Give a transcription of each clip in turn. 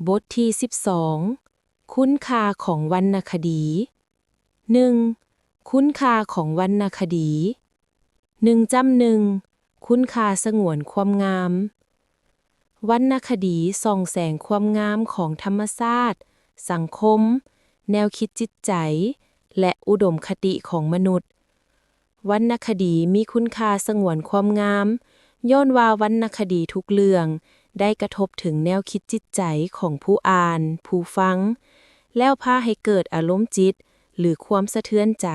ບົດທີສິບສອງ ຄຸນຄ່າຂອງວັນນະຄະດີ. ໜຶ່ງ ຄຸນຄ່າຂອງວັນນະຄະດີ. ໜຶ່ງຈ້ຳໜຶ່ງ ຄຸນຄ່າສະຫງວນຄວາມງາມ. ວັນນະຄະດີສ່ອງແສງຄວາມງາມຂອງທຳມະຊາດ, ສັງຄົມ, ແນວຄິດຈິດໃຈ ແລະ ອຸດົມຄະຕິຂອງມະນຸດ. ວັນນະຄະດີມີຄຸນຄ່າສະຫງວນຄວາມງາມ ຍ້ອນວ່າວັນນະຄະດີທຸກເລື່ອງໄດ້ກະທົບເຖິງແນວຄິດຈິດໃຈຂອງຜູ້ອ່ານ, ຜູ້ຟັງ, ແລ້ວພາໃຫ້ເກີດອາລົມຈິດ ຫຼື ຄວາມສະເທືອນໃຈ,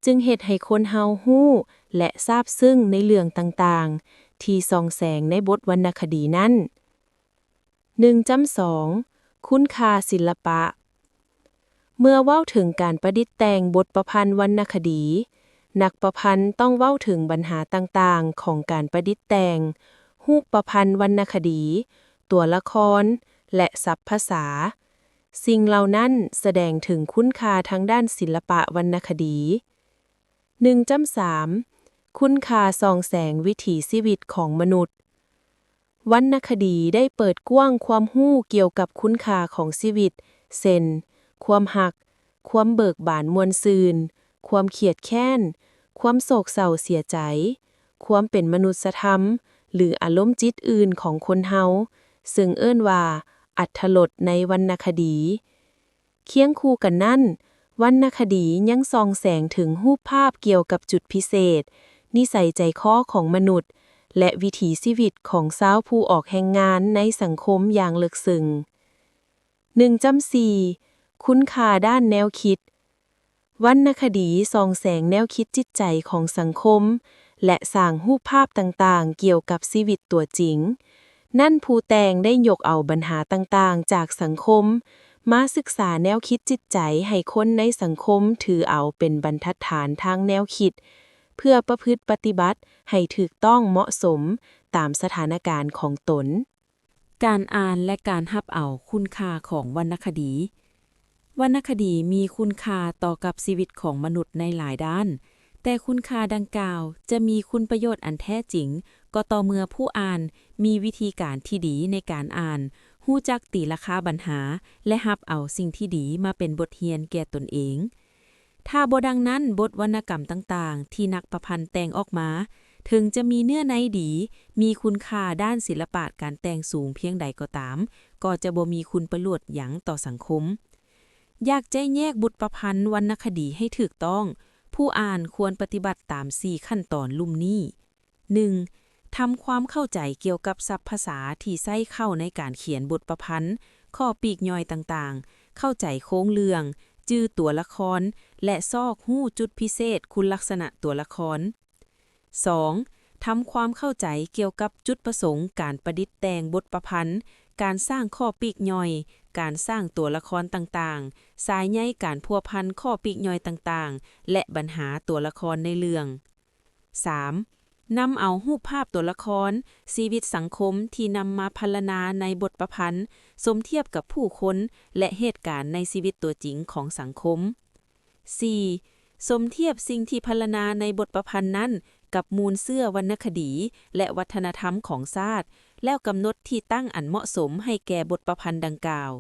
ຈຶ່ງເຮັດໃຫ້ຄົນເຮົາຮູ້ ແລະ ຊາບຊຶ້ງໃນເລື່ອງຕ່າງໆ ທີ່ສ່ອງແສງໃນບົດວັນນະຄະດີນັ້ນ. ໜຶ່ງຈ້ຳສອງ ຄຸນຄ່າສິລະປະ. ເມື່ອເວົ້າເຖິງການປະດິດແຕ່ງບົດປະພັນວັນນະຄະດີ, ນັກປະພັນຕ້ອງເວົ້າເຖິງບັນຫາຕ່າງໆຂອງການປະດິດແຕ່ງຮູບປະພັນວັນນະຄະດີ, ຕົວລະຄອນ ແລະ ສັບພາສາ. ສິ່ງເຫຼົ່ານັ້ນສະແດງເຖິງຄຸນຄ່າທາງດ້ານສິລະປະວັນນະຄະດີ. ໜຶ່ງຈ້ຳສາມ ຄຸນຄ່າສ່ອງແສງວິຖີຊີວິດຂອງມະນຸດ. ວັນນະຄະດີໄດ້ເປີດກວ້າງຄວາມຮູ້ກ່ຽວກັບຄຸນຄ່າຂອງຊີວິດ ເຊັ່ນ ຄວາມຮັກ, ຄວາມເບີກບານມ່ວນຊື່ນ, ຄວາມຄຽດແຄ້ນ, ຄວາມໂສກເສົ້າເສຍໃຈ, ຄວາມເປັນມະນຸດສະທຳ ຫຼື ອາລົມຈິດອື່ນຂອງຄົນເຮົາ, ເຊິ່ງເອີ້ນວ່າອັດຖະລົດໃນວັນນະຄະດີ. ຄຽງຄູ່ກັນນັ້ນ, ວັນນະຄະດີຍັງສ່ອງແສງເຖິງຮູບພາບກ່ຽວກັບຈຸດພິເສດ, ນິໄສໃຈຄໍຂອງມະນຸດ ແລະ ວິຖີຊີວິດຂອງຊາວຜູ້ອອກແຮງງານໃນສັງຄົມຢ່າງເລິກເຊິ່ງ. ໜຶ່ງຈ້ຳສີ່ ຄຸນຄ່າດ້ານແນວຄິດ. ວັນນະຄະດີສ່ອງແສງແນວຄິດຈິດໃຈຂອງສັງຄົມ ແລະ ສ້າງຮູບພາບຕ່າງໆກ່ຽວກັບຊີວິດຕົວຈິງ. ນັ້ນຜູ້ແຕ່ງໄດ້ຍົກເອົາບັນຫາຕ່າງໆຈາກສັງຄົມ ມາສຶກສາແນວຄິດຈິດໃຈໃຫ້ຄົນໃນສັງຄົມຖືເອົາເປັນບັນທັດຖານທາງແນວຄິດ ເພື່ອປະພຶດປະຕິບັດໃຫ້ຖືກຕ້ອງເໝາະສົມຕາມສະຖານະການຂອງຕົນ. ການອ່ານ ແລະ ການຮັບເອົາຄຸນຄ່າຂອງວັນນະຄະດີ. ວັນນະຄະດີມີຄຸນຄ່າຕໍ່ກັບຊີວິດຂອງມະນຸດໃນຫຼາຍດ້ານ, ແຕ່ຄຸນຄ່າດັ່ງກ່າວຈະມີຄຸນປະໂຫຍດອັນແທ້ຈິງ ກໍຕໍ່ເມື່ອຜູ້ອ່ານມີວິທີການທີ່ດີໃນການອ່ານ, ຮູ້ຈັກຕີລາຄາບັນຫາ ແລະ ຮັບເອົາສິ່ງທີ່ດີມາເປັນບົດຮຽນແກ່ຕົນເອງ. ຖ້າບໍ່ດັ່ງນັ້ນ, ບົດວັນນະກຳຕ່າງໆທີ່ນັກປະພັນແຕ່ງອອກມາ, ເຖິງຈະມີເນື້ອໃນດີ, ມີຄຸນຄ່າດ້ານສິລະປະການແຕ່ງສູງພຽງໃດກໍຕາມ, ກໍຈະບໍ່ມີຄຸນປະໂຫຍດຫຍັງຕໍ່ສັງຄົມ. ຢາກແຈກແຍກບົດປະພັນວັນນະຄະດີໃຫ້ຖືກຕ້ອງ, ຜູ້ອ່ານຄວນປະຕິບັດຕາມສີ່ຂັ້ນຕອນລຸ່ມນີ້. ໜຶ່ງ, ທຳຄວາມເຂົ້າໃຈກ່ຽວກັບສັບພາສາທີ່ໃຊ້ເຂົ້າໃນການຂຽນບົດປະພັນ, ຂໍ້ປີກຍ່ອຍຕ່າງໆ, ເຂົ້າໃຈໂຄງເລື່ອງ, ຈື່ຕົວລະຄອນ ແລະ ຊອກຮູ້ຈຸດພິເສດຄຸນລັກສະນະຕົວລະຄອນ. ສອງ, ທຳຄວາມເຂົ້າໃຈກ່ຽວກັບຈຸດປະສົງການປະດິດແຕ່ງບົດປະພັນ, ການສ້າງຂໍ້ປີກຍ່ອຍ, ການສ້າງຕົວລະຄອນຕ່າງໆ, ສາຍໃຍການພົວພັນຂໍ້ປີກຍ່ອຍຕ່າງໆ ແລະ ບັນຫາຕົວລະຄອນໃນເລື່ອງ. ສາມ, ນຳເອົາຮູບພາບຕົວລະຄອນ, ຊີວິດສັງຄົມທີ່ນຳມາພັນລະນາໃນບົດປະພັນ, ສົມທຽບກັບຜູ້ຄົນ ແລະ ເຫດການໃນຊີວິດຕົວຈິງຂອງສັງຄົມ. ສີ່, ສົມທຽບສິ່ງທີ່ພັນລະນາໃນບົດປະພັນນັ້ນກັບມູນເຊື້ອວັນນະຄະດີ ແລະ ວັດທະນະທຳຂອງຊາດ, ແລ້ວກຳນົດທີ່ຕັ້ງອັນເໝາະສົມໃຫ້ແກ່ບົດປະພັນດັ່ງກ່າວ.